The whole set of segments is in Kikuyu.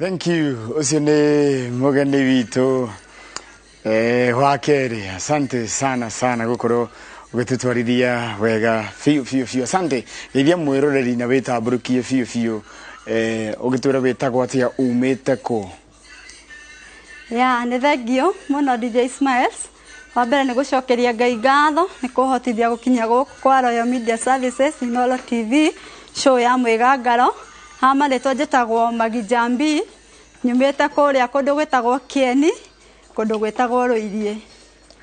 Thank you. Ũcio nĩ mũgeni witũ wa kerĩ. Asante sana sana gũkorwo ũgĩtũtwarithia wega biũ biũ biũ. Asante. Geithia mwĩroreri na wĩtambũrũkie biũ biũ. Ũgĩtwĩra wĩtagwo atĩa, umĩte kũ? Ya, nĩ thengio mũno DJ Smiles. Wa mbere nĩ gũcokeria Ngai ngatho nĩ kũhotithia gũkinya gũkũ kwa Royal Media Services Inooro TV show ya mwĩgangaro. Ha marĩtwa njĩtagwo Magi Njambi, nyumĩte kũrĩa kũndũ gwĩtagwo Kĩeni, kũndũ gwĩtagwo Rũiriĩ.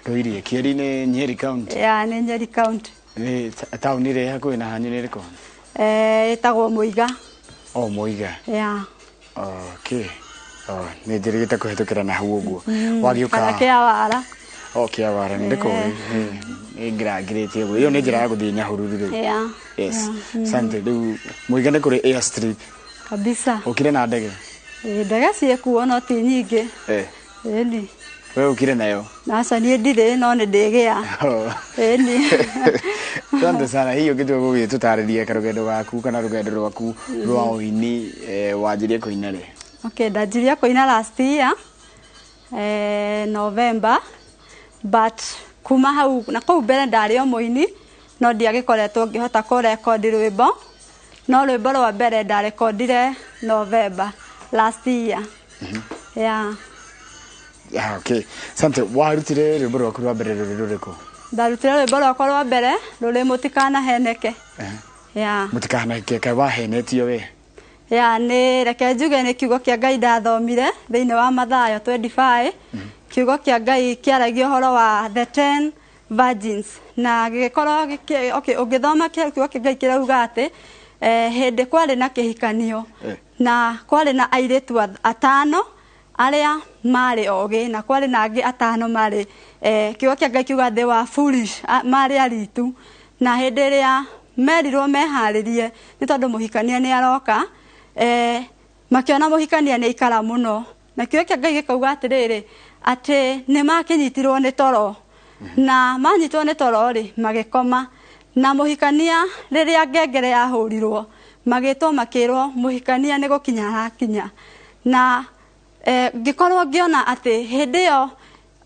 Rũiriĩ, Kĩeni nĩ Nyeri County? Ya, nĩ Nyeri County. Nĩ taũni ĩrĩa hakuhĩ na hanyu nĩ ĩrĩkũ? Ĩtagwo Mũiga. Oh, Mũiga. Ya. Okay. Oh, nĩ njĩrĩgĩte kũhetũkĩra na hau ũguo. Wagĩũka. Kana Kĩawara. Oh, Kĩawara, nĩ ndĩkũĩ. Nĩ ngĩrangĩrĩtie ũguo. Ĩyo nĩ njĩra ya gũthiĩ Nyahururu rĩu. Ya. Yes. Asante. Rĩu Mũiga nĩ kũrĩ airstrip. Kabisa. Ũkire na ndege? Ndege ciĩkuo no ti nyingĩ. Ĩni. We ũkire nayo? Aca, niĩ ndirĩ, no nĩ ndĩgĩa. Ĩni. Asante sana. Hihi ũngĩtua gũgĩtũtarĩria karũgendo gaku kana rũgendo rwaku rwa ũini, wanjirie kũina rĩ? Okay, ndanjirie kũina last year, November, but kuma hau na kũu mbere ndarĩ o mũini, no ndiagĩkoretwo ngĩhota kũrekondi rwĩmbo, no rwĩmbo rwa mbere ndarekondire November last year. Yeah. Yeah, okay. Asante. Warutire rwĩmbo rwaku rwa mbere rũrĩ rũrĩkũ? Ndarutire rwĩmbo rwakwa rwa mbere rũrĩ Mũtikanaheneke. Yeah. Mũtikanaheneke, kaĩ wahenetio we? Ya, nĩ reke njuge nĩ kiugo kĩa Ngai ndathomire thĩinĩ wa Mathayo 25. Kiugo kĩa Ngai kĩaragia ũhoro wa the 10 virgins, na gĩgĩkorwo okay, ũngĩthoma kiugo kĩa Ngai kĩrauga atĩ hĩndĩ kwarĩ na kĩhikanio na kwarĩ na airĩtu atano arĩa marĩ ogĩ, na kwarĩ na angĩ atano marĩ, kiugo kĩa Ngai kiuga they were foolish, marĩ aritu, na hĩndĩ ĩrĩa merirwo meharĩrie nĩ tondũ mũhikania nĩ aroka, makĩona mũhikania nĩ aikara mũno, na kiugo kĩa Ngai gĩkauga atĩrĩrĩ, atĩ nĩ makĩnyitirwo nĩ toro, na manyitwo nĩ toro rĩ, magĩkoma, na mũhikania rĩrĩa ngengere yahũrirwo magĩtwo makĩrwo mũhikania nĩ gũkinya arakinya, na ngĩkorwo ngĩona atĩ hĩndĩ ĩyo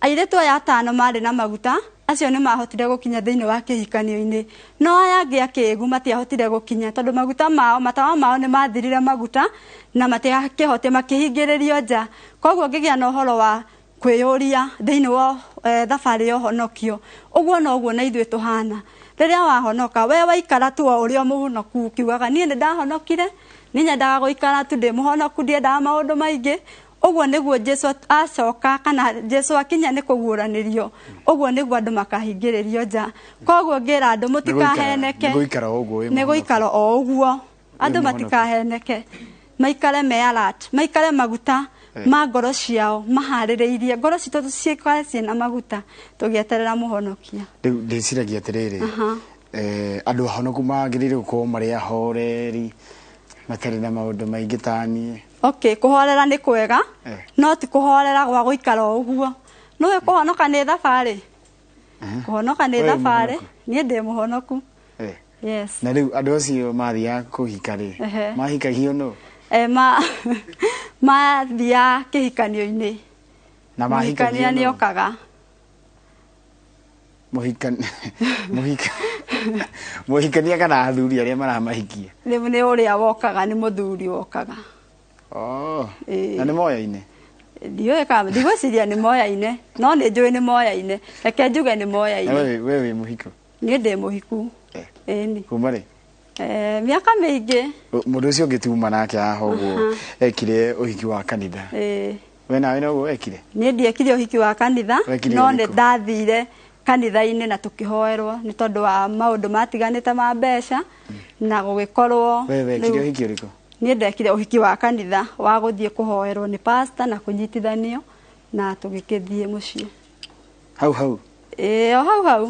airĩtu aya atano marĩ na maguta acio nĩ mahotire gũkinya thĩinĩ wa kĩhikanio-inĩ, no aya angĩ akĩgu matiahotire gũkinya tondũ maguta mao, matawa mao nĩ mathirire maguta na matiakĩhote, makĩhingĩrĩrio nja. Koguo ngĩgĩa na ũhoro wa kwĩyũria thĩinĩ wa thabarĩ ya ũhonokio. Ũguo noguo na ithuĩ tũhana, rĩrĩa wahonoka we waikara tu o ũrĩa mũhonoku, ũkiugaga niĩ nĩ ndahonokire, niĩ nyendaga gũikara tu ndĩ mũhonoku, ndiendaga maũndũ maingĩ. Ũguo nĩguo Jesu acoka kana Jesu akinya nĩ kũguũranĩrio, ũguo nĩguo andũ makahingĩrĩrio nja. Koguo ngĩra andũ mũtikaheneke, nĩ gũikara o ũguo wĩ nĩ gũikara o ũguo, andũ mũhonoku. Matikaheneke, maikare me alert, maikare maguta ma ngoro ciao maharĩrĩirie, ngoro citũ cikare ciĩna maguta tũgĩeterera mũhonokia. Rĩu ndĩciragia atĩrĩrĩ, andũ ahonoku magĩrĩire gũkorwo marĩ ahoreri, matarĩ na maũndũ maingĩ ta niĩ. Okay, kũhorera nĩ kwega, no ti kũhorera gwa gũikara o ũguo. Nĩũĩ kũhonoka nĩ thabarĩ, kũhonoka nĩ We wĩ thabarĩ. Mũhonoku? Niĩ ndĩ mũhonoku. Yes. Na rĩu andũ acio mathiaga kũhika rĩ, mahikagio nũ? Mathiaga kĩhikanio-inĩ. Na mahikagio Mũhikania nĩ nũ? okaga. Mũhikania kana athuri arĩa maramahikia? Nĩ ũrĩa wokaga, nĩ mũthuri wokaga. Oh. Na nĩ moyaine? Ndiũĩ kana ndigwĩciria nĩ moyaine, no nĩ njũĩ nĩ moyaine. Reke njuge nĩ moyaine. Na we wĩ mũhiku? Niĩ ndĩ mũhiku. Ĩni. Kuma rĩ? Mĩaka mĩingĩ. Mũndũ ũcio ũngĩ tuma nake haha ũguo ekire ũhiki wa kanitha. We nawe noguo wekire? Niĩ ndiekire ũhiki wa kanitha, Wekire no nĩ ũrĩkũ? ndathire kanitha-inĩ na tũkĩhoerwo nĩ tondũ wa maũndũ matiganĩte ma mbeca na gũgĩkorwo We wekire rĩu ũhiki ũrĩkũ? Niĩ ndekire ũhiki wa kanitha wa gũthiĩ kũhoerwo nĩ pastor na kũnyitithanio na tũgĩkĩthiĩ mũciĩ. Hau hau? Ĩĩ, o hau hau.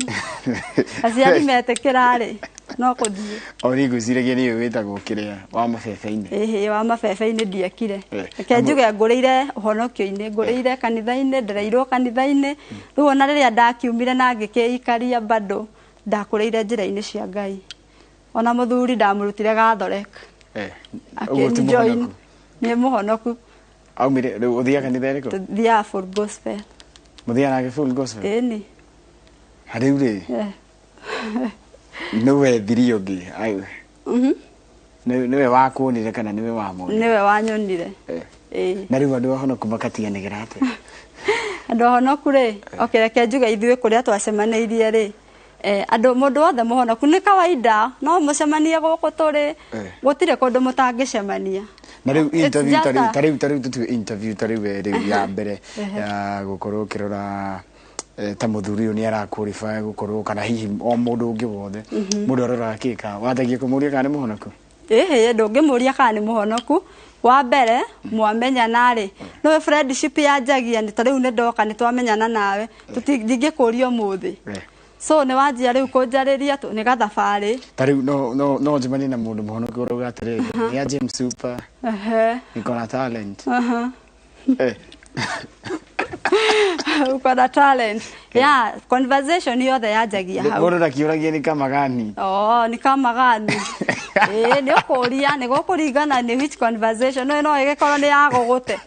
Aciari metĩkĩra rĩ, no kũthiĩ. O niĩ ngwĩciragia nĩwe wĩtagwo kĩrĩa wa mabebe-inĩ. Ĩhĩ, wa mabebe-inĩ ndiekire. Reke njuge ngũrĩire ũhonokio-inĩ, ngũrĩire kanitha-inĩ, ndereirwo kanitha-inĩ. Rĩu ona rĩrĩa ndakiumire na ngĩkĩikaria bado ndakũrĩire njĩra-inĩ cia Ngai. Ona mũthuri ndamũrutire Gathorek. Ũguo ti Akĩnjoin. mũhonoku? Nĩ mũhonoku. Aumire rĩu ũthiaga kanitha ĩrĩkũ? Tuthiaga Full Gospel. Mũthiaga nake Full Gospel? Ĩni. Rĩu rĩ, nĩwe thiri ũngĩ? Nĩwe wakuonire kana nĩwe wamuonire? Nĩwe wanyonire. Ĩĩ. Na rĩu andũ ahonoku makatiganĩra atĩa? Andũ ahonoku rĩ, okay, reke njuge ithuĩ kũrĩa twacemanĩirie rĩ, andũ mũndũ wothe mũhonoku nĩ kawaida no mũcemanie gũkũ tũrĩ, gũtirĩ kũndũ mũtangĩcemania. Na rĩu It's interview just tarĩu tarĩu tarĩu tũtue interview tarĩu we rĩu ya mbere ya gũkorwo ũkĩrora, ta mũthuri ũyũ nĩ araqualify gũkorwo, kana hihi o mũndũ ũngĩ wothe, mũndũ aroraga kĩ? Ka wanjagia kũmũria kana nĩ mũhonoku? Ĩhĩ, ndũngĩmũria kana nĩ mũhonoku. Wa mbere mwamenyana rĩ, nĩwe friendship yanjagia nĩ ta rĩu nĩ ndoka nĩ twamenyana nawe, ndingĩkũria ũmũthĩ. So nĩ wanjia rĩu kũnjarĩria nĩ gathabarĩ. Ta rĩu no njemanie na mũndũ mũhonoku ũrauga atĩrĩrĩ, nĩ a James Super, niko na talent. Uko na talent. Yeah, conversation yothe yanjagia hau. Mũndũ ndakiũragia nĩ kama gani. Oh, ni kama gani. Nĩ ũkũria, nĩ gũkũringana nĩ which conversation. No ĩgĩkorwo nĩ ya gũgũte.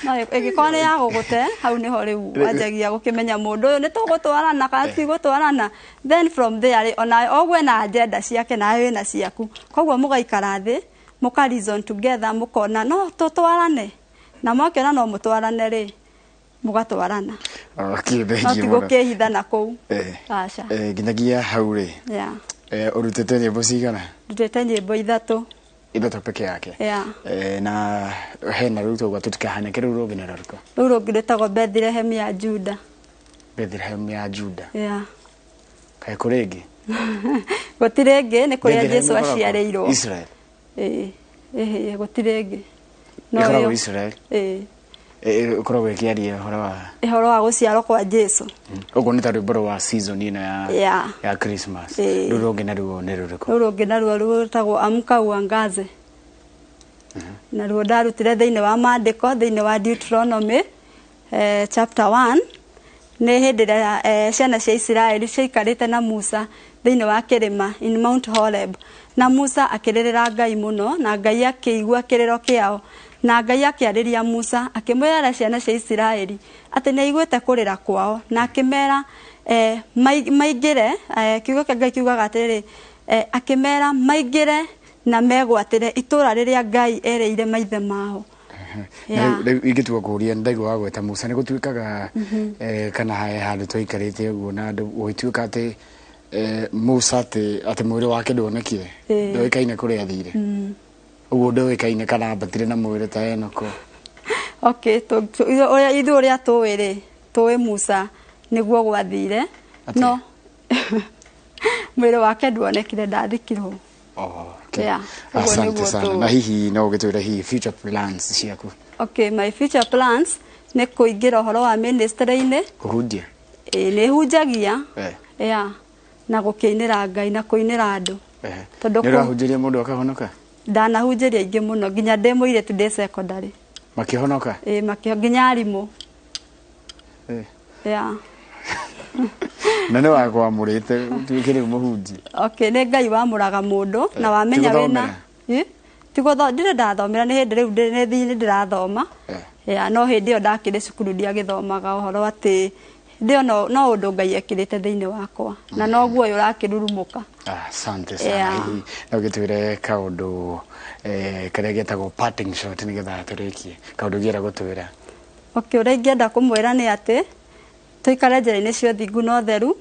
No ĩgĩkorwo nĩ ya gũgũte, hau nĩho rĩu wanjagia gũkĩmenya mũndũ ũyũ nĩ tũgũtwarana kana tigũtwarana. Then from there rĩ, ona ũguo na agenda ciake nawe wĩna ciaku. Koguo mũgaikara thĩ, mũka reason together, mũkona no tũtwarane. Na mwakĩona no mũtwarane rĩ, mũgatwarana. Okay, thank No you ti mũno. gũkĩhitha na kũu. Aca. Nginyagia hau rĩ, ũrutĩte nyĩmbo cigana? Ndutĩte nyĩmbo 3. 3 peke yake? Yeah. Na hena rĩu tũgwa tũtikahanĩke, rĩu rũngĩ nĩ rũrĩkũ? Rũu rũngĩ rwĩtagwo Bethlehem ya Juda. Bethlehem ya Juda. Yeah. Kaĩ kũrĩ ĩngĩ? Gũtirĩ ĩngĩ, nĩ kũrĩa Bethlehem Jesu ĩkoragwo aciarĩirwo. Israel. Ĩĩ, ĩĩ, gũtirĩ ĩngĩ. No Ĩkoragwo ĩyo. Israel. Ĩĩ. Ĩkoragwo ĩkĩaria ũhoro wa ũhoro wa gũciarwo kwa Jesu. Ũguo nĩ ta rwĩmbo rwa season ĩno ya Yeah. ya Christmas. Ĩĩ. Rũu rũngĩ naruo nĩ rũrĩkũ? Rũu rũngĩ naruo rwĩtagwo Amka Uangaze. Naruo ndarutire thĩinĩ wa maandĩko, thĩinĩ wa Deuteronomy, chapter 1. Nĩ hĩndĩ ĩrĩa, ciana cia Isiraeli ciaikarĩte na Musa thĩinĩ wa kĩrĩma in Mount Horeb. Na Musa akĩrĩrĩra Ngai mũno, na Ngai akĩigua kĩrĩro kĩao. Na Ngai akĩarĩria Musa, akĩmwĩra ciana cia Isiraeli atĩ nĩ aiguĩte kũrĩra kwao, na akĩmera, maingĩre, kiugo kĩa Ngai kiugaga atĩrĩrĩ, akĩmera maingĩre na megwatĩre itũũra rĩrĩa Ngai erĩire maithe mao. Na rĩu ingĩtua kũũria, ndaigua wa gweta Musa, nĩ gũtuĩkaga, kana he handũ twaikarĩte ũguo na andũ gũgĩtuĩka atĩ, Musa atĩ mwĩrĩ wake ndwonekire, ndũĩkaine kũrĩa athire. Ũguo ndũĩkaine kana ambatire na mwĩrĩ ta Enoko. Okay, ithuĩ ũrĩa tũĩ rĩ, tũĩ Musa nĩguo gwathire. Atĩa? No mwĩrĩ wake nduonekire, ndathikirwo. Oh, okay. Yeah, ũguo Asante nĩguo sana. tũĩ. Na hihi no ũgĩtwĩre hihi future plans ciaku? Okay, my future plans nĩ kũingĩra ũhoro wa ministry-inĩ. Kũhunjia? Ĩĩ, nĩ hunjagia. Yeah. Na gũkĩinĩra Ngai na kũinĩra andũ. Tondũ Nĩ ũrahunjĩria mũndũ akahonoka? Ndanahunjĩria aingĩ mũno, nginya ndĩ mũirĩtu ndĩ secondary. Makĩhonoka? Ĩĩ, nginya arimũ. Yeah. Na nĩ wakwamũrĩte ũtuĩke rĩu mũhunjia? Okay, nĩ Ngai wamũraga mũndũ, na wamenya Ti wĩna gũthomera? Ĩ? Ti ndirĩ ndathomera, nĩ hĩndĩ rĩu nĩ thiĩ nĩ ndĩrathoma. Yeah, no hĩndĩ ĩyo ndakĩrĩ cukuru ndiagĩthomaga ũhoro atĩ hĩndĩ ĩyo no ũndũ Ngai ekĩrĩte thĩinĩ wakwa, na noguo ũyũ ũrakĩrurumũka. Asante sana. Yeah. Hihi no gĩtwĩre kaũndũ, karĩa getagwo parting shot nĩgetha tũrĩkie. Kaũndũ ũngĩenda gũtwĩra? Okay, ũrĩa ingĩenda kũmwĩra nĩ atĩ tũikare njĩra-inĩ cia ũthingu na ũtheru,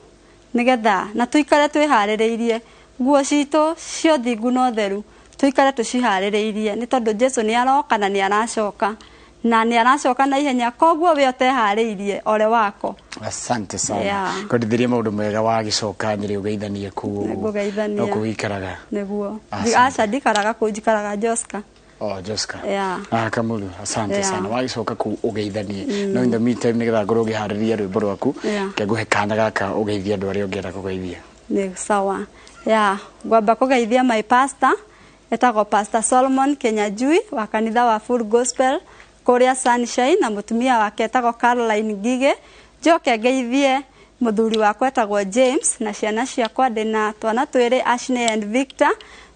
nĩgetha na tũikare twĩharĩrĩirie nguo citũ cia ũthingu na ũtheru, tũikare tũciharĩrĩirie, nĩ tondũ Jesu nĩ aroka na nĩ aracoka, na nĩ aracoka na ihenya, koguo we ũteharĩirie ole wako. Asante sana. Yeah. Kwendithirie maũndũ mega wagĩcoka Nyĩrĩ ũgeithanie kũu ũguo. Nĩngũgeithania. No kũu ũikaraga. Nĩguo. Asante. Aca, ndikaraga kũu, njikaraga Joska. Oh, Joska. Yeah. Kamulu, asante Yeah. sana. Wagĩcoka kũu ũgeithanie. No in the meantime nĩgetha ngorwo ũngĩharĩria rwĩmbo rwaku, Yeah. reke ngũhe kanya gaka ũgeithie andũ arĩa ũngĩenda kũgeithia. Nĩ sawa. Yeah, ngwamba kũgeithia my pastor, etagwo Pastor Solomon Kenyajui wa kanitha wa Full Gospel kũrĩa Sunshine, na mũtumia wake etagwo Caroline Ngige. Njoke ngeithie mũthuri wakwa etagwo James na ciana ciakwa ndĩna twana twĩrĩ, Ashley and Victor.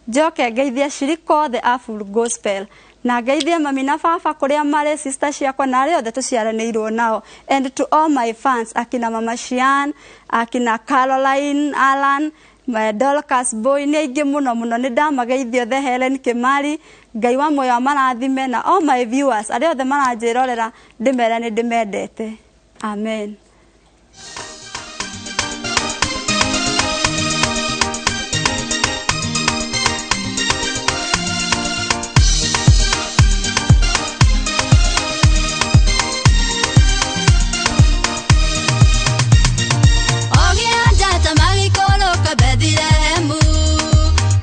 Njoke ngeithie ashirika othe a Full Gospel Na ngeithie mami na baba kũrĩa marĩ, sister ciakwa na arĩa othe tũciaranĩirwo nao, and to all my fans, akina Mama Shian, akina Caroline Alan, Dorcas Boy, nĩ aingĩ mũno mũno, nĩ ndamageithia othe. Helen Kimari, Ngai wa muoyo amarathime, na all my viewers arĩa othe maranjĩrorera, ndĩmere nĩ ndĩmendete. Amen. Ogĩa njata magĩikũrũka Bethilehemu,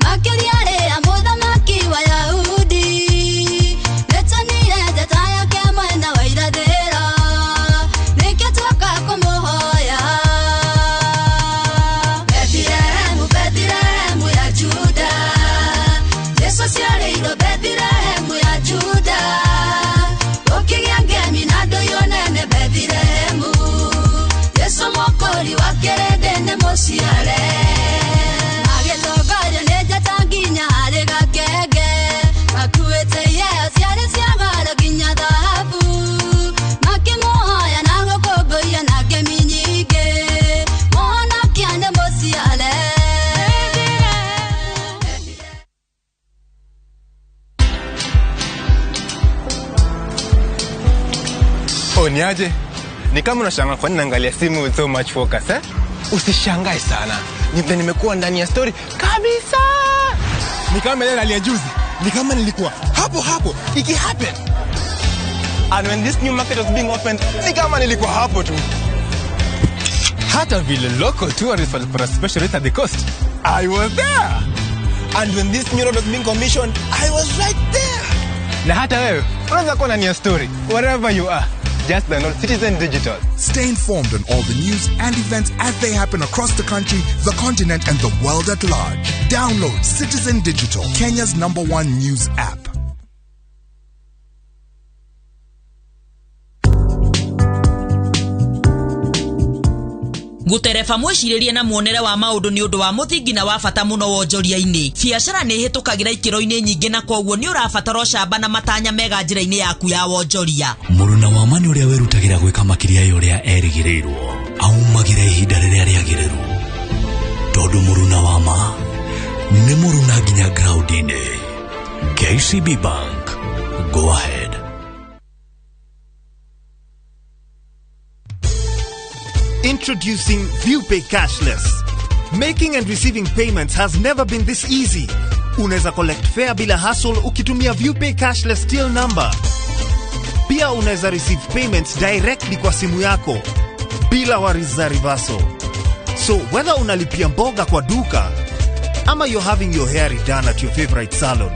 makĩria rĩrĩa mũthamaki wa Yahudi. Nĩtuonire njata yake mwena wa irathĩro, nĩkĩo tuoka kũmũhoya. Bethilehemu, Bethilehemu ya Juda, Jesũ aciarĩirwo Bethilehemu ya Juda. Gũkĩgĩa ngemi na ndũyũ nene Bethilehemu, Jesũ mũkũri wa kĩrĩndĩ nĩ mũciare. Agĩtongorio nĩ njata nginya harĩ gakenge, makuĩte iheo ciarĩ cia goro nginya thahabu, makĩmũhoya na gũkũngũiya na ngemi nyingĩ, mũhonokia nĩ mũciare. Oh, niaje? Ni kama unashangaa kwa nini naangalia simu with so much focus, eh? Usishangae sana. Ni vile nimekuwa ndani ya story kabisa. Ni kama ile hali ya juzi. Ni kama nilikuwa hapo hapo iki happen. And when this new market was being opened, ni kama nilikuwa hapo tu. Hata vile local tourists walipata special rate at the coast, I was there. And when this new road was being commissioned, I was right there. Na hata wewe unaweza kuwa ndani ya story wherever you are. Just download Citizen Digital. Stay informed on all the news and events as they happen across the country, the continent, and the world at large. Download Citizen Digital, Kenya's number one news app. Gutereba mwĩcirĩrie na muonere wa maũndũ nĩ ũndũ wa mũthingi na wa bata mũno wonjoria-inĩ. Biacara nĩ ĩhĩtũkagĩra ikĩro-inĩ nyingĩ, na koguo nĩ ũrabatara ũcamba na matanya mega njĩra-inĩ yaku ya wonjoria. Mũruna wa ma nĩ ũrĩa wĩrutagĩra gwĩka makĩria ya ũrĩa erĩgĩrĩirwo, aumagĩra ihinda rĩrĩa rĩagĩrĩru, tondũ mũruna wa ma nĩ mũruna nginya ground-inĩ. KCB Bank, go ahead. Introducing ViewPay Cashless. Making and receiving payments has never been this easy. Unaweza collect fare bila hassle ukitumia ViewPay Cashless till number. Pia unaweza receive payments directly kwa simu yako bila worries za reversal. So whether unalipia mboga kwa duka ama you're having your hair redone at your favorite salon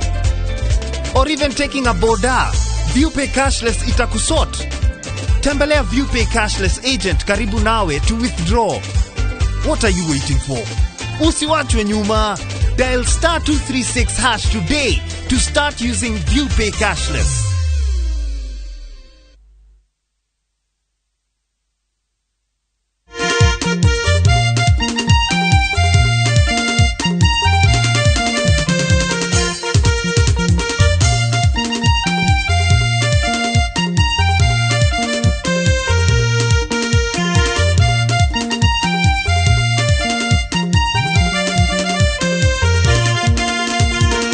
or even taking a boda, ViewPay Cashless itakusort. Tembelea ViewPay Cashless agent karibu nawe to withdraw. What are you waiting for? Usiwachwe nyuma. Dial *236# today to start using ViewPay Cashless.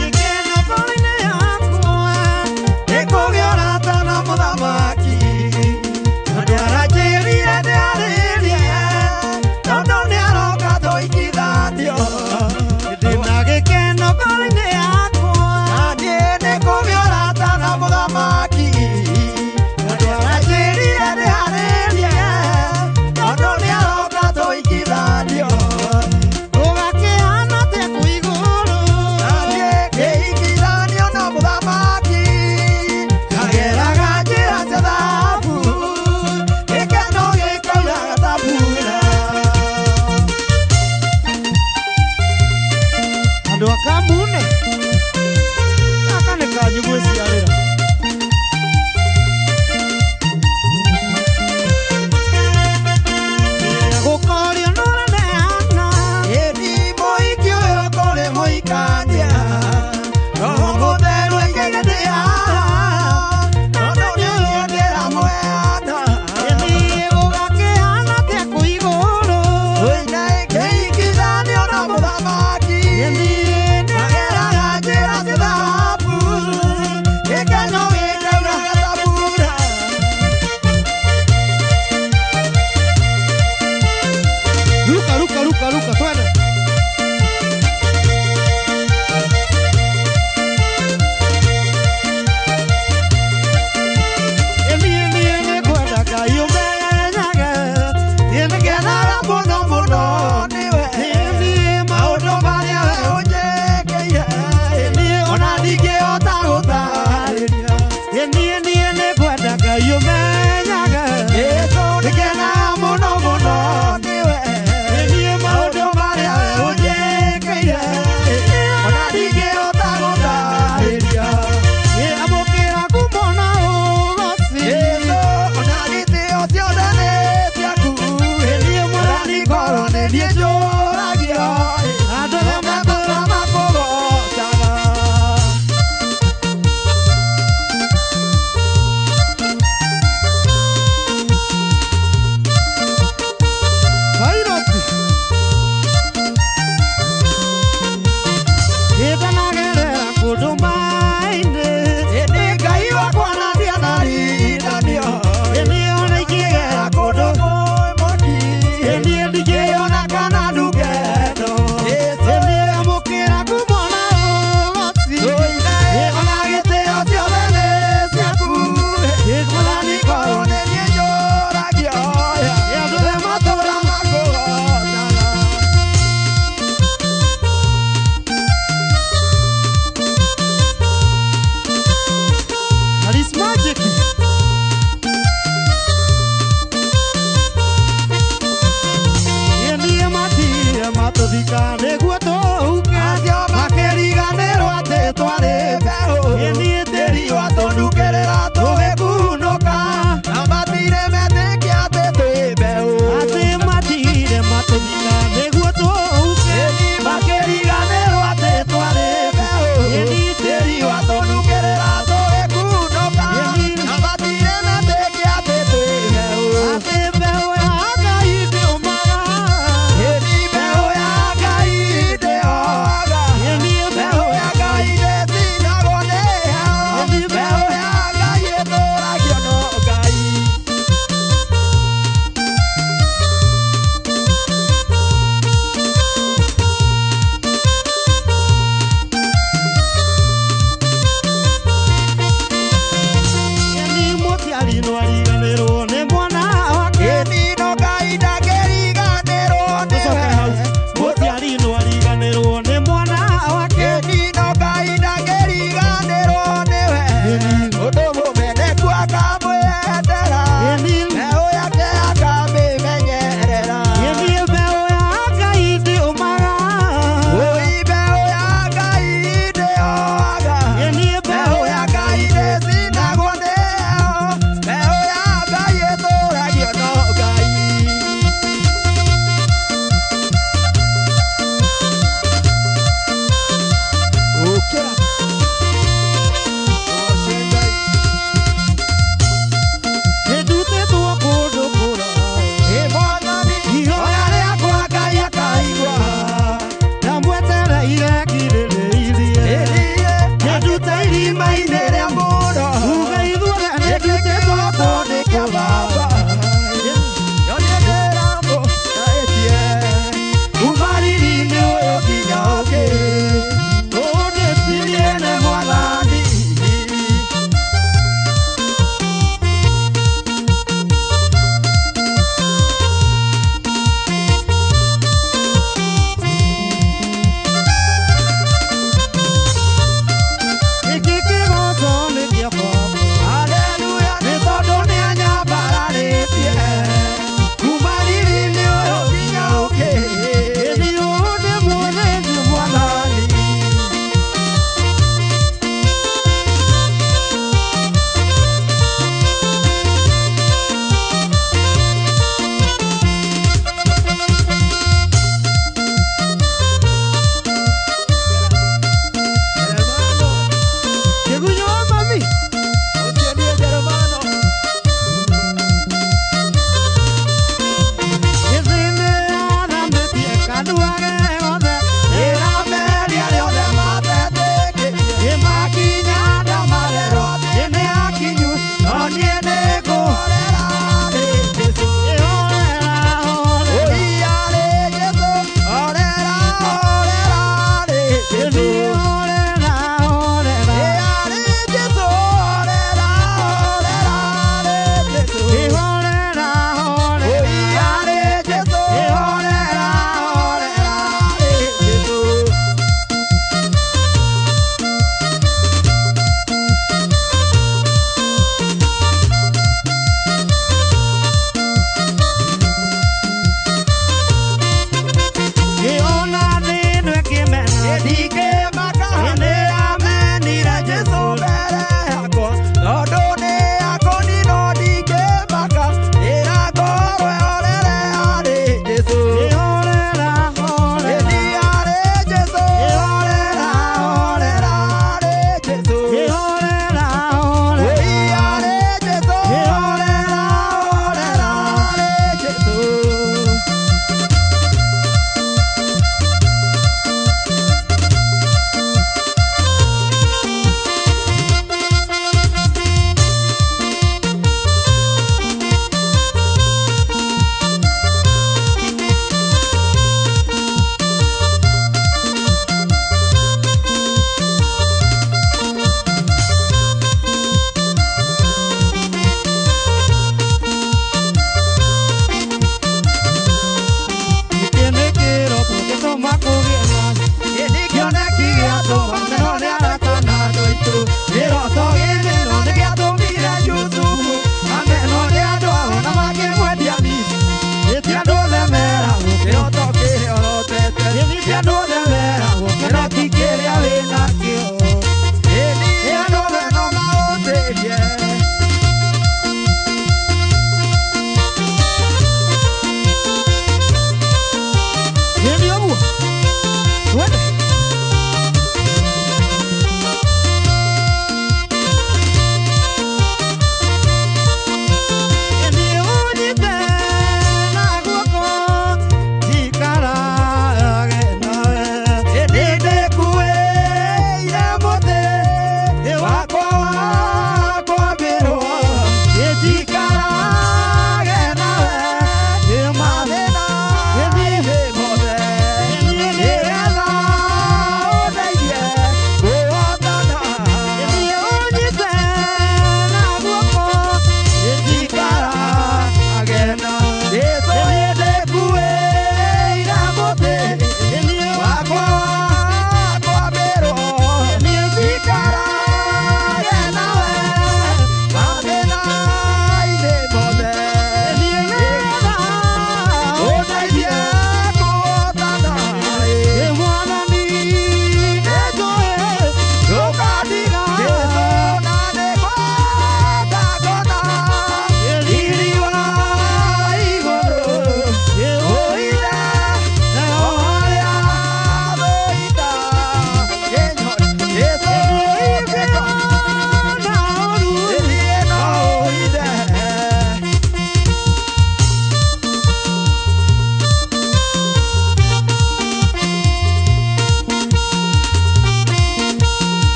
Gĩkeno ngoro-inĩ yakwa.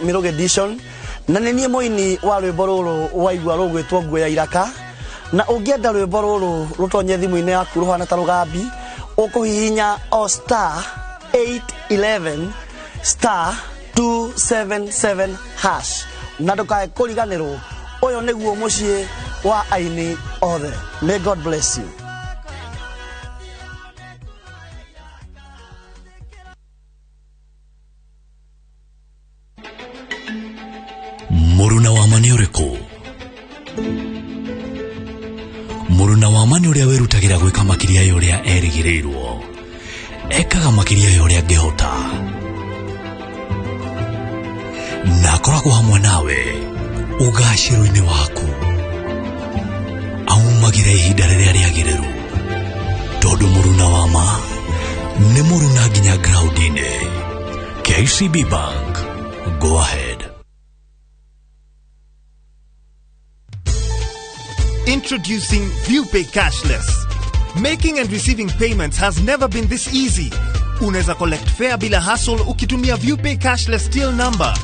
Mirugi Edition na nĩ niĩ mũini wa rwĩmbo rũrũ waigua rũgwĩtwo Nguo ya Iraka na ũngĩenda rwĩmbo rũrũ rũtonye thimũ-inĩ yaku rũhana ta rũgambi ũkũhihinya o star 811 star 277 hash na ndũkae kũriganĩrwo ũyũ nĩguo mũciĩ wa aini othe. May God bless you. Mũruna wa ma nĩ ũrĩkũ? Mũruna wa ma nĩ ũrĩa wĩrutagĩra gwĩka makĩria ya ũrĩa erĩgĩrĩirwo, ekaga makĩria ya ũrĩa angĩhota, na akoragwo hamwe nawe ũgacĩru-inĩ waku. Aumagĩra ihinda rĩrĩa rĩagĩrĩru, tondũ mũruna wa ma nĩ mũruna nginya ground-inĩ. KCB Bank, go ahead. Introducing ViewPay Cashless. Making and receiving payments has never been this easy. Unaweza collect fare bila hassle ukitumia ViewPay Cashless till number.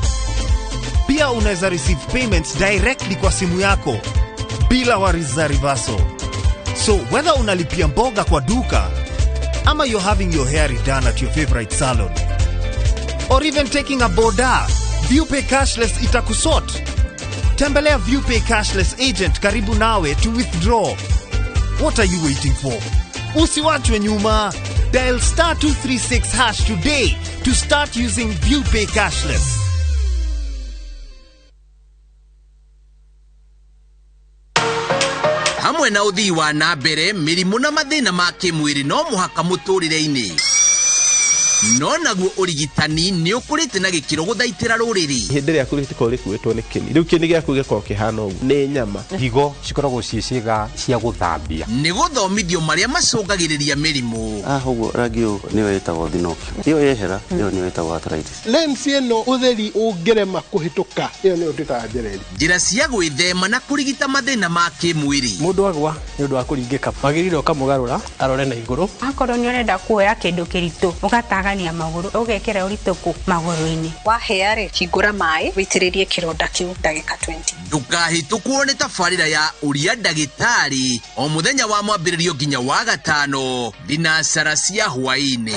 Pia unaweza receive payments directly kwa simu yako bila worries za reversal. So whether unalipia mboga kwa duka ama you're having your hair redone at your favorite salon or even taking a boda, ViewPay Cashless itakusort. Tembelea ViewPay Cashless agent karibu nawe to withdraw. What are you waiting for? Usiwachwe nyuma. Dial star 236 hash today to start using ViewPay Cashless. Hamwe na ũthii wa na mbere mĩrimũ na mathĩna ma kĩmwĩrĩ no mũhaka mũtũrĩre-inĩ, no naguo ũrigitani nĩ ũkũrĩte na gĩkĩro gũthaitĩra rũrĩrĩ. Hĩndĩ ĩrĩa rĩkoragwo rĩkuĩtwo nĩ kĩni, rĩu kĩni gĩaku gĩkoragwo kĩhana ũguo nĩ nyama. Higo cikoragwo ciĩ ciĩga cia gũthambia. Nĩ gũthomithio marĩa macũngagĩrĩria mĩrimũ. Ũguo rangi ũyũ nĩyo ĩtagwo thinokio, ĩyo yehera ĩyo nĩyo ĩtagwo arthritis. Lens ĩno ũtheri ũngĩrema kũhĩtũka ĩyo nĩyo twĩtaga njereri. Njĩra cia gwĩthema na kũrigita mathĩna ma kĩmwĩrĩ. Mũndũ agwa nĩ ũndũ wa kũringĩka wagĩrĩire ũkamũgarũra arore na igũrũ. Akorwo nĩ ũrenda kuoya kĩndũ kĩritũ ũgatagania magũrũ ũgekĩra ũritũ kũ magũrũ-inĩ. Wahĩa rĩ, hingũra maĩ wĩitĩrĩrie kĩronda kĩu ndagĩka 20. Ndũkahĩtũkwo nĩ tabarĩra ya ũria ndagĩtarĩ o mũthenya wa mwambĩrĩrio nginya wa gatano thinacara cia hwaĩ-inĩ.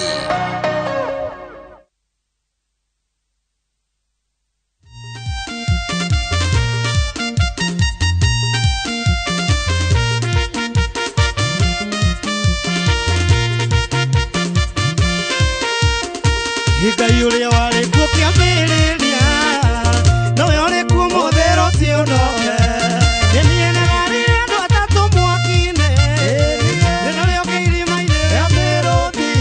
Ngai ũrĩa warĩ kuo kĩambĩrĩria nowe ũrĩ kuo mũthĩ rũciũ noke. Nĩ niĩ nĩrarĩ andũ atatũ mwaki-inĩ, nĩ narĩo kĩrima-inĩ rĩa mĩrũthi.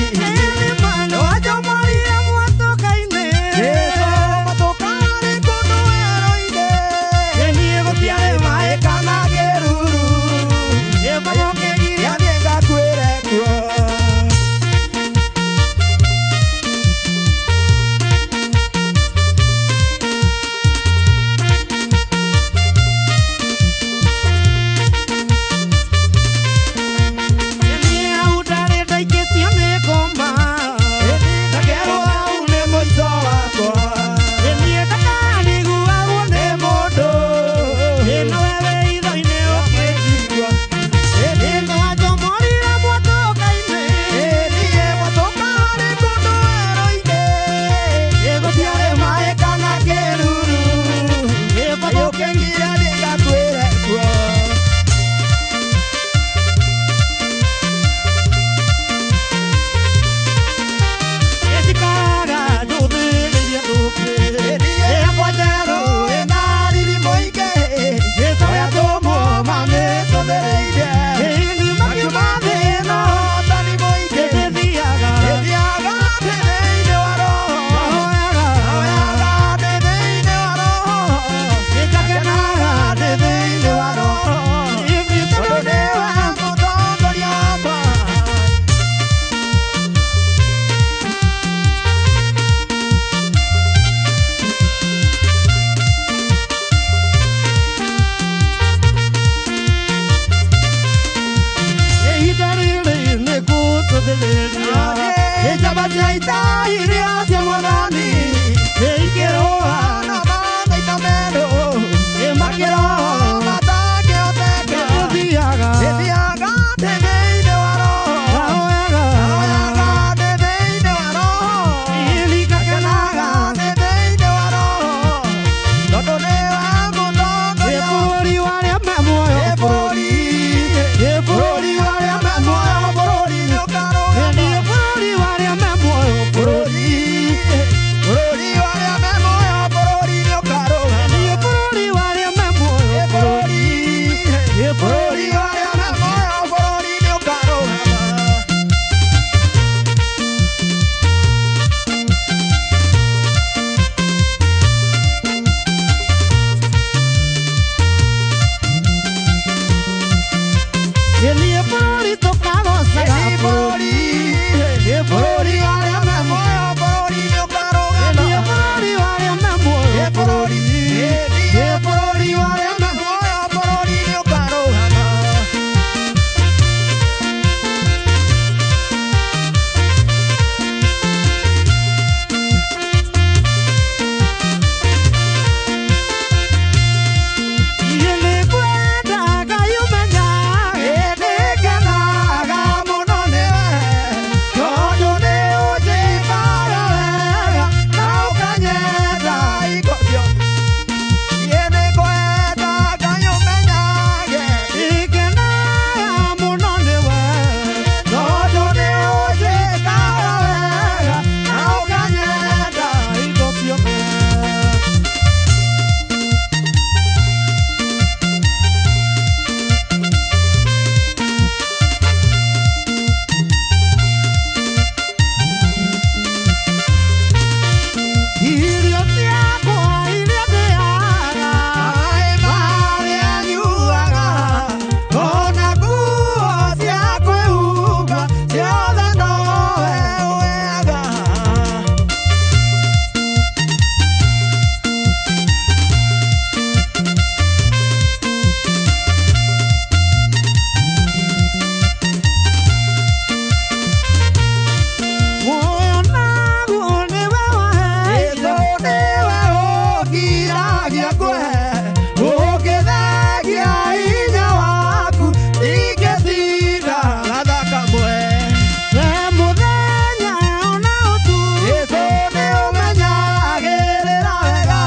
Gĩakwa ũngĩthengia hinya waku ingĩtinda gatha kamwe. We mũthenya ona ũtukũ Jesũ nĩ ũmenyagĩrĩra wega,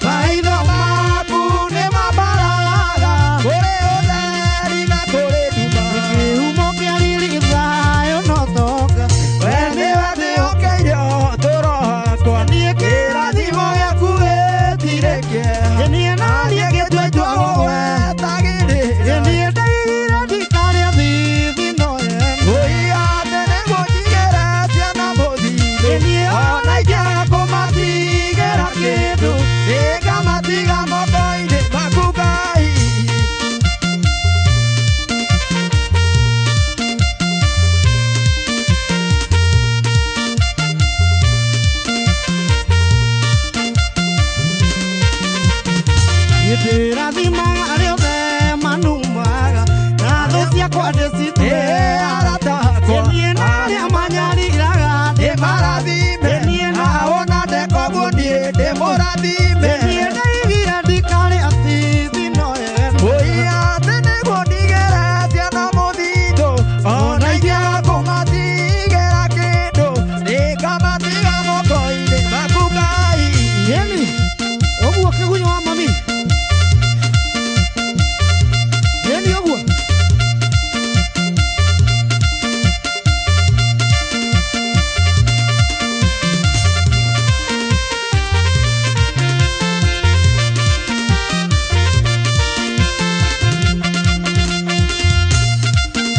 maitho maku nĩ mambaraga kũrĩ ũtheri na kũrĩ nduma. Kĩhumo kĩa riri thayũ na ũtonga, we nĩwe ndĩhokeire ũtũũro wakwa. Niĩ kĩrathimo gĩaku gĩtirĩ kĩeha, niĩ na niĩ ngĩtua itua gũgwetagĩrĩra. Niĩ ndaigire ndikarĩa thithino ĩno, ngũiga atĩ nĩguo njigĩre ciana mũthithũ. Niĩ ona ingĩaga kũmatigĩra kĩndũ, nĩngamatiga moko-inĩ maku Ngai. Ndĩrathimaga arĩa othe manumaga, na thũ ciakwa ndĩcitue arata akwa. Niĩ na arĩa manyariraga ndĩmarathime, niĩ na ona ndeka ũguo niĩ ndĩmũrathime. Niĩ ndaigire ndikarĩa thithino ĩno, ngũiga atĩ nĩguo ndigĩre ciana mũthithũ. Ona ingĩaga kũmatigĩra kĩndũ, nĩngamatiga moko-inĩ maku Ngai. Ĩni, ũguo kĩgunyũ wa mami. Ĩni ũguo.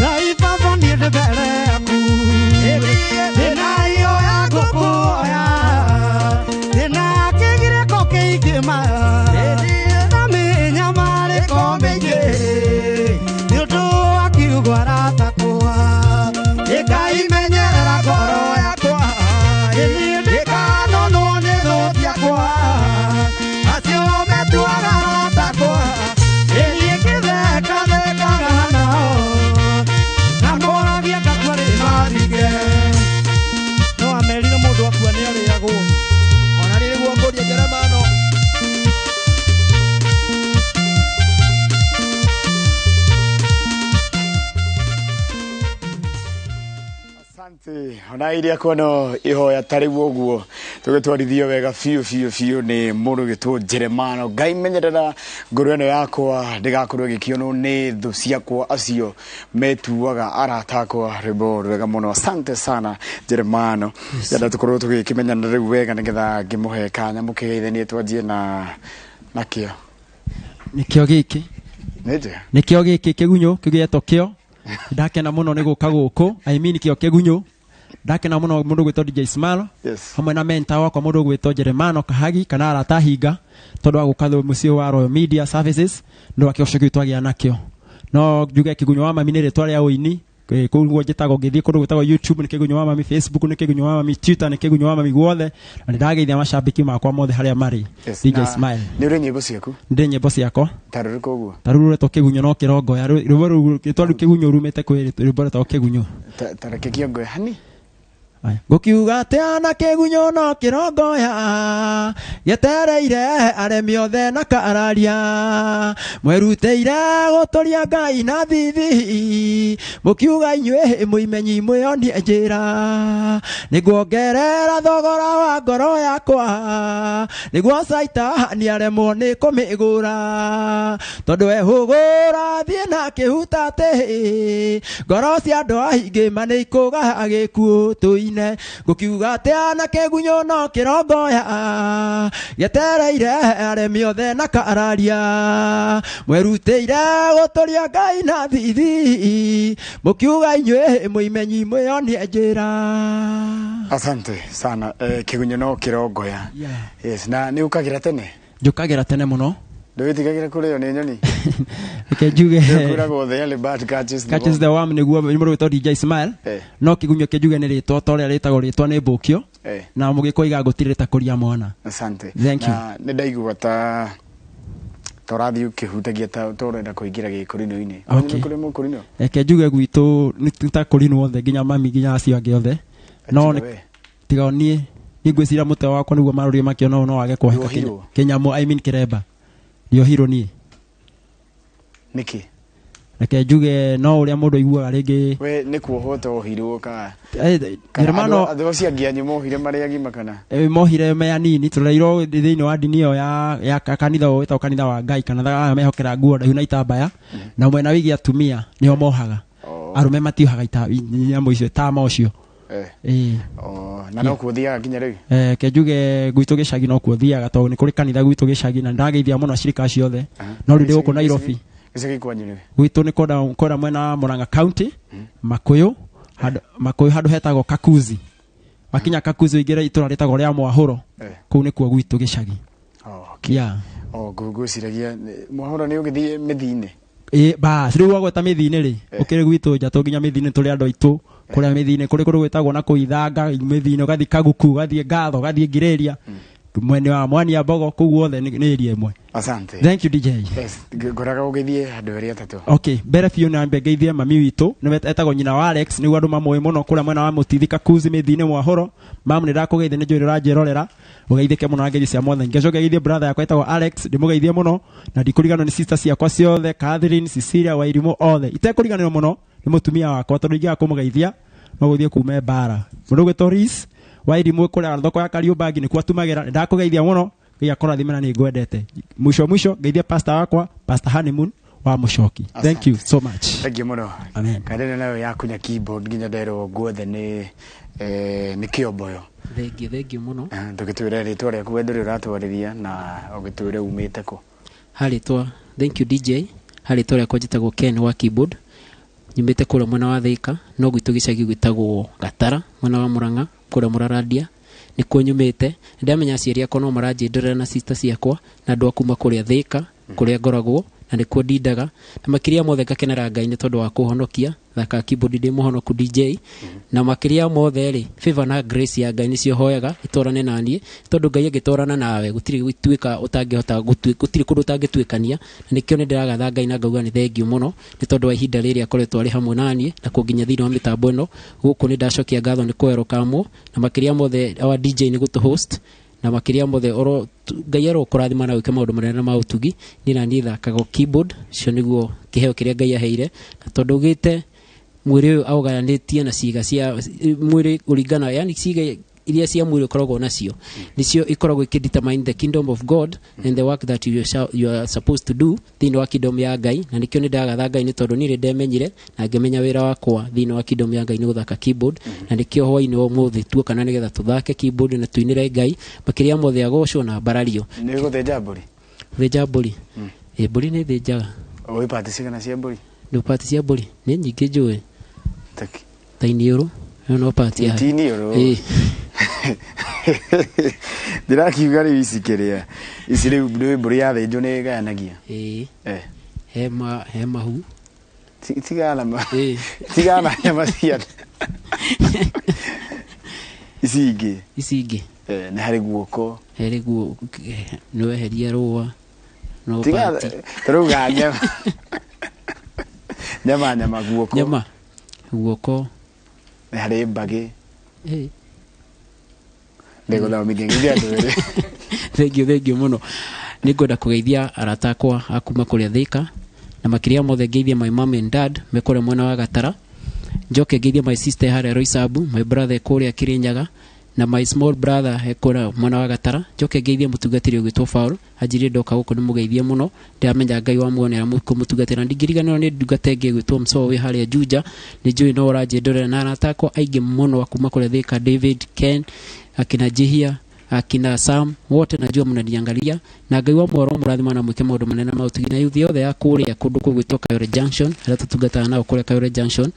Ngai baba niĩ ndĩ mbere yaku, ndĩna ihoya ngũkũhoya, ndĩna kĩgirĩko kĩingĩ ma, na mĩnyamarĩko mĩingĩ, nĩ ũndũ wa kiugo aratakwa, ĩkaimenyerera ngoro yakwa, niĩ ndikanonwo nĩ thũ ciakwa, acio metuaga aratakwa, niĩ ngĩthekathekaga nao, na moragia ngakua rĩ marige. No amerire mũndũ akua nĩ arĩagwo. Ona rĩrĩ guo ngũria Jeremano. Asante. Ona iria kuona ihoya ta rĩu ũguo tũgĩtwarithio wega biũ biũ biũ nĩ mũndũ gĩtwo Jeremano. Ngai menyerera ngoro ĩno yakwa ndĩgakorwo ĩgĩkĩonwo nĩ thũ ciakwa acio metuaga arata akwa. Rwĩmbo rwega mũno, asante sana Jeremano. Yenda tũkorwo tũgĩkĩmenyana rĩu wega nĩgetha ngĩmũhe kanya mũkĩgeithanie twanjie na nakĩo. Nĩkĩo gĩkĩ. Nĩ njega. Nĩkĩo gĩkĩ kĩgunyũ kĩu gĩetwo kĩo. Ndakena mũno nĩ gũka gũkũ. I mean kĩo kĩgunyũ. Ndakena mũno mũndũ gwĩtwo DJ Smile. Yes. Hamwe na mentor wakwa mũndũ gwĩtwo Jeremano Kahagi kana arata hinga tondũ wa gũka mũciĩ wa Royal Media Services nĩ wa kĩoco kĩu twagĩa nakĩo. No njuge kĩgunyũ wa mami nĩ rĩtwa rĩa ũini. Kũu nĩguo njĩtagwo ngĩthiĩ kũndũ gwĩtagwo YouTube nĩ kĩgunyũ wa mami, Facebook nĩ kĩgunyũ wa mami, Twitter nĩ kĩgunyũ wa mami guothe. Na nĩndageithia macambĩki makwa mothe harĩa marĩ. Yes, DJ na Smile. Nĩ ũrĩ nyĩmbo ciaku? Ndĩ nyĩmbo ciakwa. Ta rũrĩkũ ũguo? Ta rũu rũretwo kĩgunyũ no kĩrongoya. Rwĩmbo rũu rwĩtwa rũu kĩgunyũ rumĩte kwĩ rwĩmbo rwĩtagwo kĩgunyũ. Ta reke kĩongoe hani. Ngũkiuga atĩa na kĩgunyũ no kĩrongoya, gĩetereire aremi othe na kararia, mwerutĩire gũtũria Ngai na thithi, mũkiuga inyuĩ mũimenyi mwĩonie njĩra, nĩnguongerera thogora wa ngoro yakwa, nĩguo Caitani aremwo nĩ kũmĩgũra, tondũ ehũgũra thiĩ na kĩhutatĩ, ngoro cia andũ aingĩ ma nĩikũgaga gĩkuũ tũine. Ngũkiuga atĩa na kĩgunyũ no kĩrongoya, gĩetereire aremi othe na kararia, mwerutĩire gũtũria Ngai na thithi, mũkiuga inyuĩ mũimenyi mwĩonie njĩra. Asante sana. Kĩgunyũ no kĩrongoya. Yes, na nĩ ũkagĩra tene? Njũkagĩra tene mũno. Ndũgĩtigagĩra kũrĩo nĩ nyoni? Reke njuge. Nĩkwĩragwo the early bird catches the Catches the worm. worm nĩguo mũndũ wĩtwo DJ Smile. No kĩgunyũ kĩnjuge nĩ rĩtwa ta ũrĩa rĩtagwo rĩtwa nĩ mbũkio. Na mũgĩkũyũ iga gũtirĩ rĩtakũria mwana. Asante. Thank you. Na nĩ ndaigua ta ũrathiĩ ũkĩhutagia ta ũrenda kũingĩra gĩkũrinũ-inĩ. Okay. Nĩ kũrĩ mũkũrinũ? Reke njuge gwitũ nĩ ta kũrinũ othe nginya mami nginya acio angĩ othe. No Tiga we. tiga o niĩ. Niĩ ngwĩciria mũtwe wakwa nĩguo marorire makĩona ũyũ no wage kwoheka. Nĩwohirwo? Kĩnyamũ, I mean kĩremba. Ndiohirwo niĩ. Nĩkĩ? Reke njuge no ũrĩa mũndũ aiguaga rĩngĩ. We nĩ kuohwo tohirwo ka? Eh, Kana Jeremano. andũ acio angĩ anyu mohire marĩ agima kana? Mohire me anini. Tũrerirwo thĩinĩ wa ndini ĩyo ya kanitha ũyũ wĩtagwo kanitha wa Ngai, kana aya mehokera nguo ndaihu na itambaya, na mwena wĩgiĩ atumia nĩo mohaga, arũme matiohaga nyamũ icio, tama ũcio. Ĩĩ. Oh, na no kuo thiaga nginya rĩu? Eh, ke njuge gwitũ gĩcagi no kuo thiaga, tondũ nĩ kũrĩ kanitha gwitũ gĩcagi na ndageithia mũno acirika acio othe, no rĩu ndĩ gũkũ Nairobi. Gĩcagi kwanyu nĩ? Gwitũ nĩ kũrĩa mwena wa Murang'a County, Makũyũ, handũ Makũyũ handũ hetagwo Kakuzi. Wakinya Kakuzi ũingĩre itũra rĩtagwo rĩa Mwahũro. Kũu nĩkuo gwitũ gĩcagi. Oh, okay. Yeah. Oh, ngwĩciragia Mwahũro nĩ ũgĩthiĩ mĩthi-inĩ. Ĩ bas, rĩu wagweta mĩthi-inĩ rĩ, ũkĩrĩ gwitũ nja to nginya mĩthi-inĩ, tũrĩ andũ aitũ kũrĩa mĩthi-inĩ, kũrĩ kũndũ gwĩtagwo na kũu Ithanga mĩthi-inĩ, ũgathiĩ Kaguku, ũgathiĩ Ngatho, ũgathiĩ Ngirĩria, mwena wa Mwania Mbogo, kũu guothe nĩ area ĩmwe. Asante. Thank you, DJ. Yes, ngoraga ũgĩthiĩ andũ erĩ atatũ. Okay, mbere biũ nambe ngeithie mami witũ, nĩwe etagwo nyina wa Alex, nĩguo andũ mamũĩ mũno kũrĩa mwena wa Mũtithi Kakuzi mĩthi-inĩ Mwahũro. Mamu, nĩ ndakũgeithia, nĩ njũĩ nĩ ũranjĩrorera, ũgeithĩke mũno na ngeithi cia mwathani. Ngacoka ngeithie brother yakwa etagwo Alex, ndĩmũgeithie mũno, na ndikũriganĩrwo nĩ sister ciakwa ciothe, Catherine, Cecilia, Wairimũ, othe. Itekũriganĩrwo mũno nĩ mũtumia wakwa, tondũ ingĩaga kũmũgeithia no gũthiĩ kume mbara. Mũndũ ũgwĩtwo Reese Wairimũ kũrĩa thoko ya Kariũmbangi nĩkuo atumagĩra, nĩ ndakũgeithia mũno. Ngai akũrathime na nĩ ngwendete. Mwisho mwisho ngeithie pastor wakwa, Pastor Honeymoon wa Mũcoki. Thank you so much. Thank you mũno. Amen. Kandene nayo yakunya keyboard nginya nderwo guothe nĩ nĩ kĩomboyo. Thengiũ, thengiũ mũno. Ndũgĩtwĩre rĩtwa rĩaku we ndũrĩ ũratwarĩria na ũgĩtwĩre umĩte kũ. Harĩtwa, thank you DJ. Harĩtwa rĩakwa njĩtagwo Ken wa keyboard, nyumĩte kũrĩa mwena wa Thĩka, no gwitũ gĩcagi gwĩtagwo Gatara, mwena wa Mũrang'a, kũrĩa Mũrarandia nĩkuo nyumĩte. Ndamenya aciari akwa no maranjĩndorera na sister ciakwa na andũ a kuma kũrĩa Thĩka kũrĩa ngoragwo na nĩkuo ndindaga, na makĩria mothe ngakenera Ngai nĩ tondũ wa kũhonokia. Thaka keyboard ndĩ mũhonoku DJ, na makĩria mothe rĩ, favor na grace ya Ngai nĩcio hoyaga itwarane na niĩ, tondũ Ngai angĩtwarana nawe gũtirĩ gũtuĩka ũtangĩhota gũtirĩ kũndũ ũtangĩtuĩkania, na nĩkĩo nĩ ndĩragatha Ngai na ngauga nĩ thengiũ mũno nĩ tondũ wa ihinda rĩrĩ akoretwo arĩ hamwe na niĩ na kũnginya thĩinĩ wa mĩtambo ĩno gũkũ. Nĩ ndacokia ngatho nĩ kwerũkamwo, na makĩria mothe our DJ nĩ gũtũ host, na makĩria mothe oro Ngai arokũrathima na gwĩka maũndũ manene ma ũtugi. Niĩ na niĩ thakaga keyboard cio nĩguo kĩheo kĩrĩa Ngai aheire, na tondũ ugĩte mwĩrĩ ũyũ aũgayanĩtie na ciĩga cia mwĩrĩ kũringana, yani ciĩga iria cia mwĩrĩ ũkoragwo nacio nĩcio ikoragwo ikĩdetermine the kingdom of God and the work that you are supposed to do thĩinĩ wa kingdom ya Ngai. Na nĩkĩo nĩ ndagatha Ngai nĩ tondũ niĩ nĩ ndemenyire na ngĩmenya wĩra wakwa thĩinĩ wa kingdom ya Ngai nĩ gũthaka keyboard, na nĩkĩo hwainĩ wa ũmũthĩ tuoka na nĩgetha tũthake keyboard na tũinĩre Ngai, makĩria mothe agocwo na mbarario. Nĩ gũthĩnja mbũri? Gũthĩnja mbũri? Ĩ, mbũri nĩ thĩnjaga. Ũĩ pati cigana cia mbũri? Nĩ pati cia mbũri nĩ nyingĩ njũĩ. Taki. Ta iniũrũ ĩyo no pati ya Ti iniũrũ. Ĩ. Ndĩrakiuga rĩu ici kĩrĩa ici rĩu nĩ mbũri yathĩnjwo nĩ ĩgayanagia. Ĩ. Eh. He mahu. Tigana ma. Tigana nyama cia ici ingĩ. Ici ingĩ. Nĩ harĩ guoko. Harĩ guo, nĩ weheria rũa. No Tiga pati. tũrauga nyama. Nyama, nyama guoko. Nyama guoko. Nĩ harĩ mbagĩ. Ĩ. Ndĩgũthomithia nginya andũ erĩ. Thengiũ, thengiũ mũno. Nĩ ngwenda kũgeithia arata akwa a kuma kũrĩa Thĩka, na makĩria mothe ngeithie my mom and dad me kũrĩa mwena wa Gatara. Njoke ngeithie my sister harĩa Roysambu, my brother kũrĩa Kĩrĩnyaga, na my small brother e kũrĩa mwena wa Gatara. Njoke ngeithie mũtungatĩri ũgwĩtwo Paul, anjĩrire ndoka gũkũ nĩ mũgeithie mũno, ndĩramenya Ngai wa muoyo nĩ aramũtungatĩra. Ndingĩriganĩrwo nĩ ndungata ĩngĩ ĩgwĩtwo Msoo wĩ harĩa Juja, nĩ njũĩ no ũranjĩndorera, na arata akwa aingĩ mũno a kuma kũrĩa Thĩka, David, Ken, akina Jihia, akina Sam, wote najua mnaniangalia, na Ngai wa muoyo mũrathima na mwĩke maũndũ manene ma ũtugi. Na yuthi yothe ya kũrĩa kũndũ kũgwĩtwo Kayore Junction, arĩa tũtungataga nao kũrĩa Kayore Junction,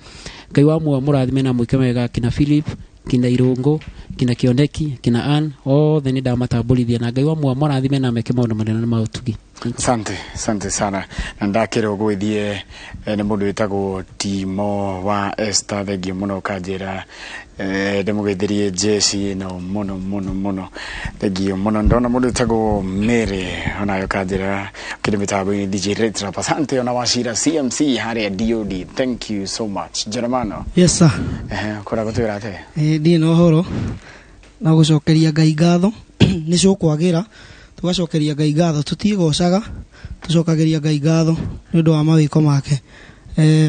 Ngai wa muoyo mũrathime na mwĩke wega, akina Philip, kina Irũngũ, kina Kĩoneki, kina Ann, othe nĩ ndamatambũrithia, na Ngai wa muoyo mũrathime na meke maũndũ manene ma ũtugi. Asante, asante sana. Na ndakĩrwo gwĩthiĩ nĩ mũndũ wĩtagwo Timo wa Esther, thengiũ mũno ũkanjĩra ndĩmũgeithirie jeshi ĩno mũno mũno mũno, thengiũ mũno. Ndona mũndũ wĩtagwo Mary onayo kanjĩra kĩrĩ mĩtambo-inĩ DJ Retrap, asante. Ona Wacira CMC harĩa DOD, thank you so much. Jeremano. Yes sir. Ũkoragwo twĩra atĩa? Ndirĩ na ũhoro. Na gũcokeria Ngai ngatho nĩ cũkwagĩra, tũgacokeria Ngai ngatho, tũtiĩgocaga, tũcokagĩria Ngai ngatho nĩ ũndũ wa mawĩko make.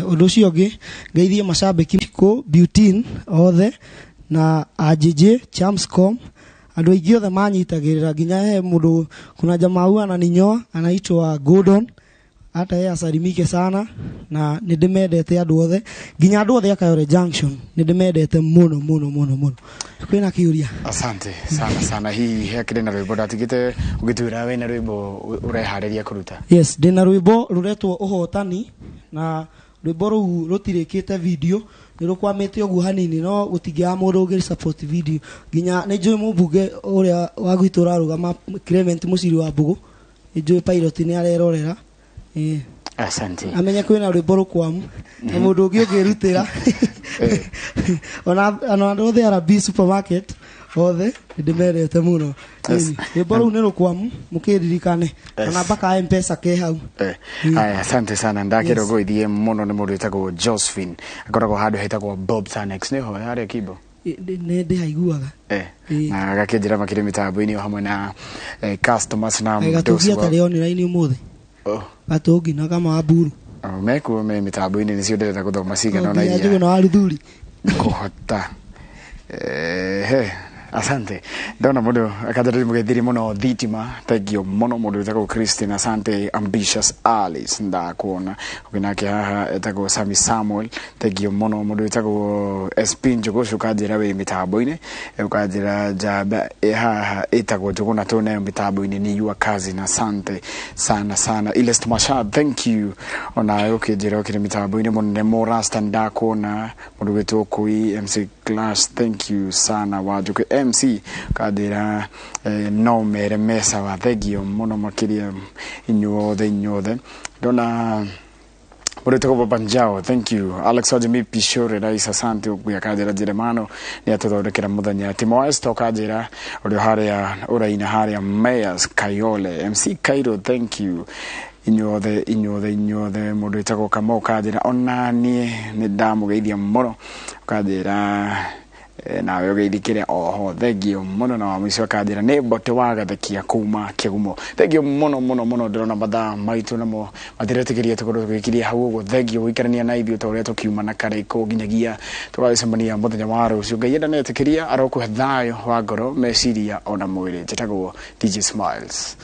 Ũndũ ũcio ũngĩ, ngeithie macambĩki kũ Butin othe na AJJ Chamscom, andũ aingĩ othe manyitagĩrĩra, nginya he mũndũ, kuna jamaa huwa ananinyoa anaitwa Gordon, hata yeye asalimike sana, na nĩ ndĩmendete andũ othe, nginya andũ othe a Kayole Junction nĩ ndĩmendete mũno mũno mũno mũno. Kwĩna kĩũria? Asante sana sana. Hihi hakĩrĩ na rwĩmbo ndatigĩte ũgĩtwĩra wĩna rwĩmbo ũreharĩria kũruta? Yes, ndĩna rwĩmbo rũretwo Ũhotani, na rwĩmbo rũu rũtirĩkĩte video, nĩ rũkwamĩte ũguo hanini, no gũtingĩaga mũndũ ũngĩ support video. Nginya nĩ njũĩ mũmbunge ũrĩa wa gwitũ ũrarũgama Clement Mũciri wa Mbũgũ, nĩ njũĩ Pilot nĩ arerorera. Asante. Amenye kwĩna rwĩmbo rũkwamu na mũndũ ũngĩ ũngĩrutĩra ona andũ othe RB supermarket othe ndĩmendete mũno. Rwĩmbo rũu nĩ rũkwamu, mũkĩririkane ona mpaka M-Pesa ke hau. Aya, asante sana. Ndakĩrwo ngũithie mũno nĩ mũndũ wĩtagwo Josephine, akoragwo handũ hetagwo Bob Sanex, nĩho harĩa Kimbo. Nĩ ndĩhaiguaga. Na agakĩnjĩra makĩrĩ mĩtambo-inĩ o hamwe na customers na Gatũngi atarĩ online ũmũthĩ. Gatũngi na kama wa Mburu. Mekuo me mĩtambo-inĩ, nĩcio ndĩrenda gũthoma cigana ona iria. Iria Njũgũ na wa Ruthuri. Kũhota. Asante. Ndona mũndũ akanjĩra mũgethiri mũno thitima, thank you mũno mũndũ wĩtagwo Christine, asante Ambitious Alice, ndakuona. Ũngĩ nake haha etagwo Sami Samuel, thank you mũno mũndũ wĩtagwo SP Njũgũ, ũcio ũkanjĩra wĩ mĩtambo-inĩ, ũkanjĩra njamba ĩ haha ĩtagwo Njũgũ na twĩ nayo mĩtambo-inĩ nĩ your cousin, asante sana sana. Ilest Mashad, thank you onawe ũkĩnjĩra ũkĩrĩ mĩtambo-inĩ mũnene Morasta, ndakuona. Mũndũ wĩtwo Kui MC Clash, thank you sana. Wanjũkĩ MC kanjĩra no mere mesa wa thengio mũno makĩria inyuothe inyuothe. Ndona mũndũ wĩtagwo Baba Njao, thank you. Alex Wajimi Pishore Rais, asante ũguo akanjĩra Jeremano nĩ atũthondekera mũthenya. Timo Esto kanjĩra ũrĩa harĩa ũraina harĩa Mayors Kayole, MC Cairo, thank you inyuothe inyuothe inyuothe. Mũndũ wĩtagwo Kamau kanjĩra onaniĩ nĩ ndamũgeithia mũno, ũkanjĩra nawe ũgeithikĩre oho, thengio mũno. Na wa mũico akanjĩra nĩ mbote wa gathekia kuma Kĩgumo, thengio mũno mũno mũno. Ndĩrona mathaa maitũ namo matiretĩkĩria tũkorwo tũgĩkiria hau ũguo. Thengio gũikarania na ithuĩ ta ũrĩa tũkiuma na karĩko nginyagia tũgagĩcemania mũthenya wa rũciũ. Ngai enda netĩkĩria arokũhe thayũ wa ngoro, meciria ona mwĩrĩ. Njĩtagwo DJ Smiles.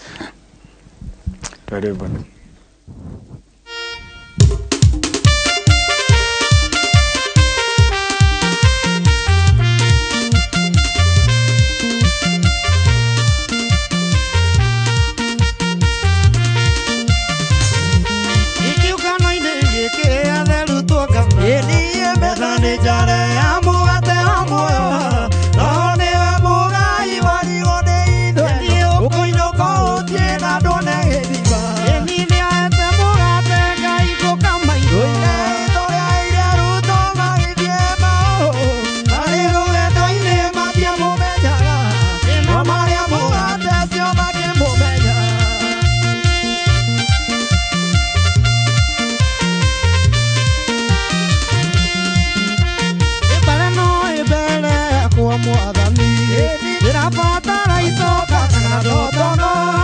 Twende rwĩmbo. Mwathani, ndĩrabatara icoka kana ndotono.